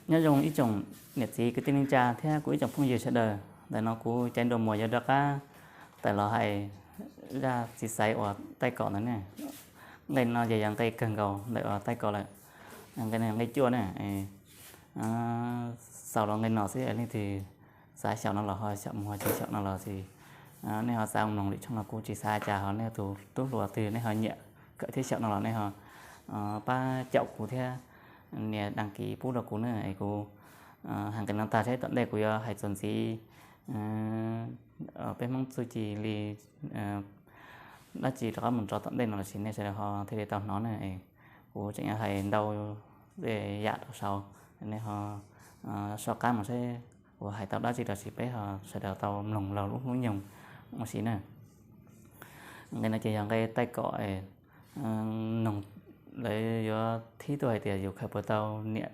Nyob zoo ib tsoom niam txiv kwv tij neej tsa thiab kuv ib tsoom phooj ywg sawv daws. Ntawm no kuv Caiv Nruas Muas yuav rov qab tawm los hais zaj txiv xaiv uas Taij Kom ntawd ne. Nqe no ces yog nqe kawg nkaus ntawm uas Taij Kom lawm. Nqe no yog nqe cuaj ne. Xaus los nqe no xwb, leej twg xav xyaum no los ho xyaum mus, ho tsis xyaum no los xij. Nej ho xav mloog lwm tshooj los kuv tsis xav cas, ho nej tus tub hluas twg nej ho nyiam kawm thiab xyaum no los nej ho pab caum kuv thiab nias đăng ký pub rau kuv ne. Kuv hais nqe no tag seb tom ntej kuv yuav hais txuas ntxiv peb Hmoob txuj ci li dab tsi rov qab mus rau tom ntej no los sis nej sawv daws ho thiaj li tau hnov ne. Kuv tseem yuav hais ntau yam rau saud, nej ho soj qab mus seb kuv hais tau dab tsi los sis peb ho sawv daws tau mloog laug lub hnub nyoog ua si na. Nqe no ces yog nqe Taij Kom. Noog lawv yuav thib tuaj hais tias yus khaws puas tau niam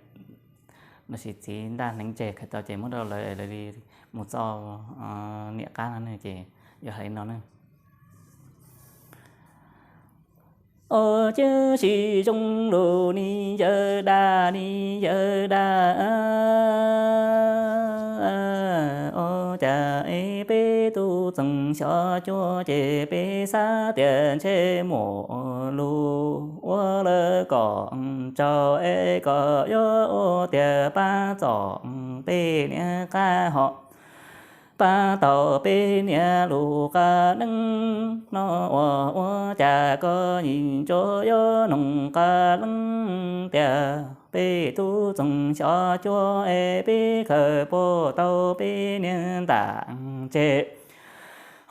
los sis txiv ntaj hneev tseg, khaws tau ces muab rau lawv, lawv li mus txoj niam qab no ne, ces yuav hais li no ne. Ua ciav tsis zoo lus ni yawg dab ni yawg dab. Ua cas es peb tub txoos xyov cuab ces peb xav tias ntshe muaj lus ua lawv kom tsaug es kom yuav ua tias pab txom peb niam qab hos pab tau peb niam lus qab neeb no. Ua ua cas koj yeej tsuas yuav noog qab leeb tias peb tub txoos xyov cuab es peb khaws puas tau peb niam ntam tseg,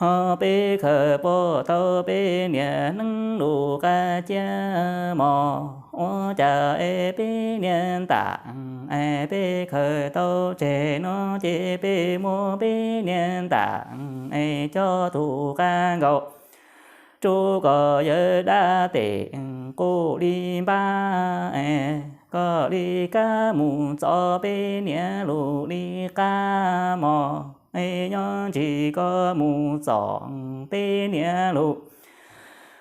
ho peb khaws puas tau peb niam neeb lus qab ciab mos. Ua cas es peb niam ntam es peb khaws tau tseg no ces peb muab peb niam ntam es coj tus qab nkaus rau kom yawg dab tes qub li npab es koj li kab mus txov peb niam lus li qab mos es nyob ntsis koj mus txov peb niam lus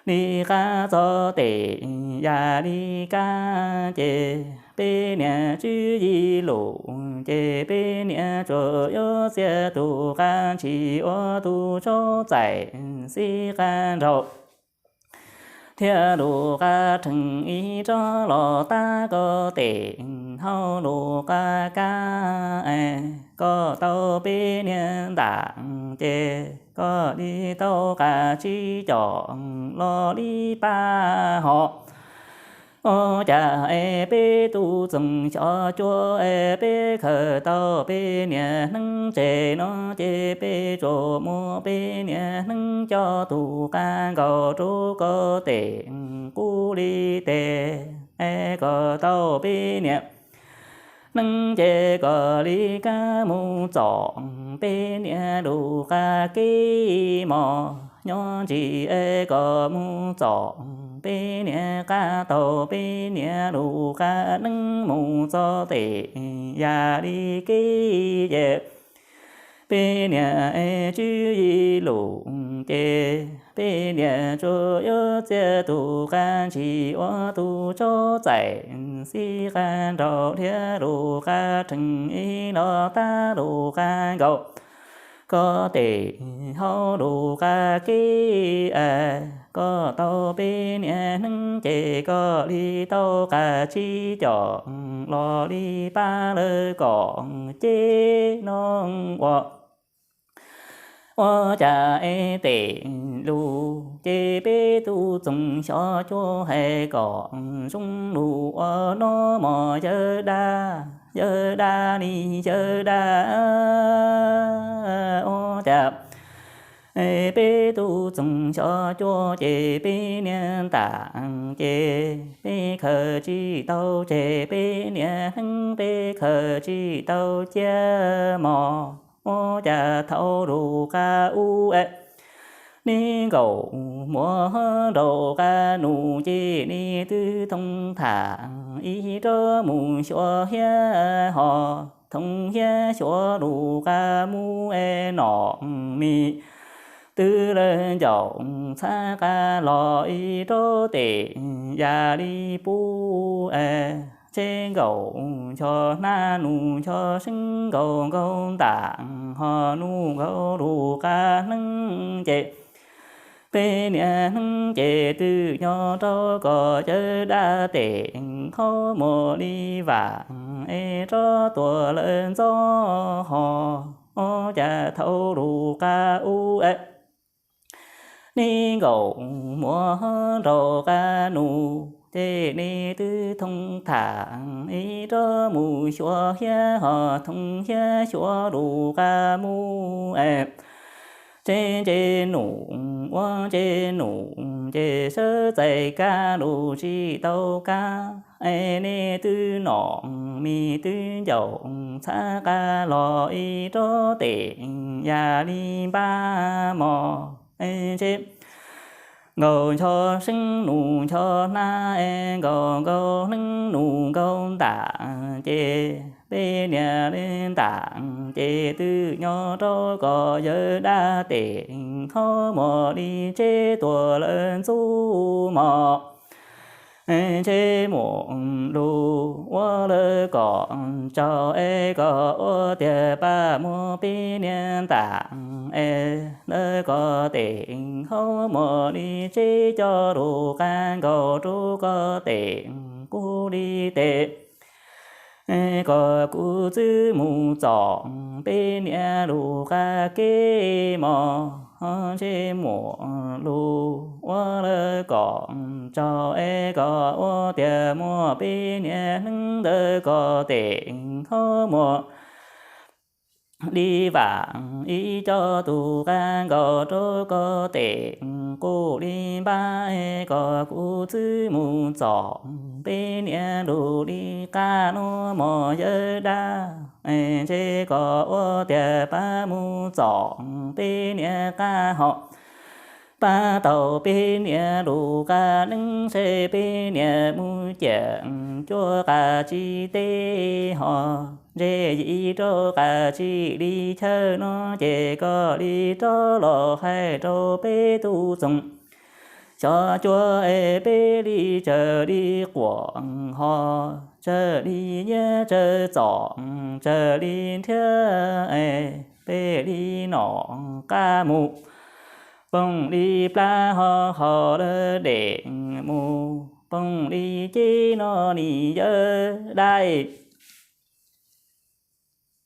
li qab txov tes yam li kab ces peb niam tswv yim lus ces peb niam tsuas yuav txiav tus qab ntshis ua tus tsaub txais xib qab nraug thiab lus qab rhees ib rab los tab koj tes hauv lus qab kab es koj tau peb niam ntam ces koj li tau qab tsib com los li pab hos. Ua cas es peb tub txoos xyov cuab es peb khaws tau peb niam neeb tseg no ces peb tsuas muab peb niam neeb coj tus qab nkaus rau koj tes qub li tes es koj tau peb niam neeb ces koj li kab mus txov peb niam lus qab kib mos nyob ntsis es koj mus txov peb niam qab tau peb niam lus qab neeb mus txov tes yam li kib ces peb niam es tswv yim lus ces peb niam tsuas yuav txiav tus qab ntshis ua tus tsaub txais xib qab nraug thiab lus qab rhees ib los tab lus qab nkaus koj tes hauv lus qab kib es koj tau peb niam neeb ces koj li tau qab tsib com los li pab lawv kom ceb no ua ua cas es tes lus ces peb tub txoos xyov cuab hais kom zoo lus ua no mos yawg dab, yawg dab li yawg dab. Ua cas es peb tub txoos xyov cuab ces peb niam ntam ces peb khaws tsis tau tseg peb niam neeb, peb khaws tsis tau ciab mos. Ua cas thaum lus qab ub es neb nkaum muaj nraum qab nus ces neb twb thoob tham ib rab mus xyuas hiab hos thoob hiab xyuas lus qab mus es nom mis twb lawv ncaum txhab qab los ib rab tes yam li pub es Tsheb nkaus ncho hnab nus ncho seeb nkaus nkaus ntam ho nus nkaus lus qab neeb ces peb niam neeb ces twb nyob rau kom yawg dab tes qhaub muag li vam es rov tuam lawv ntxov ho ua cas thaum lus qab ub neb nkaus muab nraus qab nus ces neb twb thoob tham ib rov mus xyuas hiab ho thoob hiab xyuas lus qab mus es tsev ntse num ua ntse num ces sawv txais kab lus tsis tau kab es neb twb nom mis twb ncaus txhab qab los ib rov tes yam li npab mos ntshe nkaus ncho seeb nus ncho hnab es nkaus nkaus hneeb nus nkaus ntam ces peb niam li ntam ces twb nyob rau kom yawg dab tes qhaub muag li tsheb tuam lawv ntxub mos ntshe muaj lus ua lawv kom tsaug es kom ua tiag pab muag peb niam ntam es lawv kom tes qhaub muag li tsheb coj lus qab nkaus rau kom tes qub li tes kom kuv txwb mus txom peb niam lus qab kev mos ntshe muaj lus ua lawv kom tsaug es kom ua tiag muab peb niam neeb ntawd kom tes qhaub muag li vam ib co tus qab nkaus rau kom tes qub li npab es kom kuv txwb mus txom peb niam lus li qab no mos yawg dab ntshe kom ua tiag pab mus txom peb niam qab ho pab tau peb niam lus qab neeb se peb niam mus ciam cuab qab tsis teb ho ntshe yim rau qab tsis li chaw no ces kom li rov los hais rau peb tub txoos xyov cuab es peb li tsawg li quam ho tsawg li nyiaj tsawg txom tsawg li nrhiav es peb li nom qab mus pooj li plab ho haus lawv dej mus pooj li ceb no nim yawg dab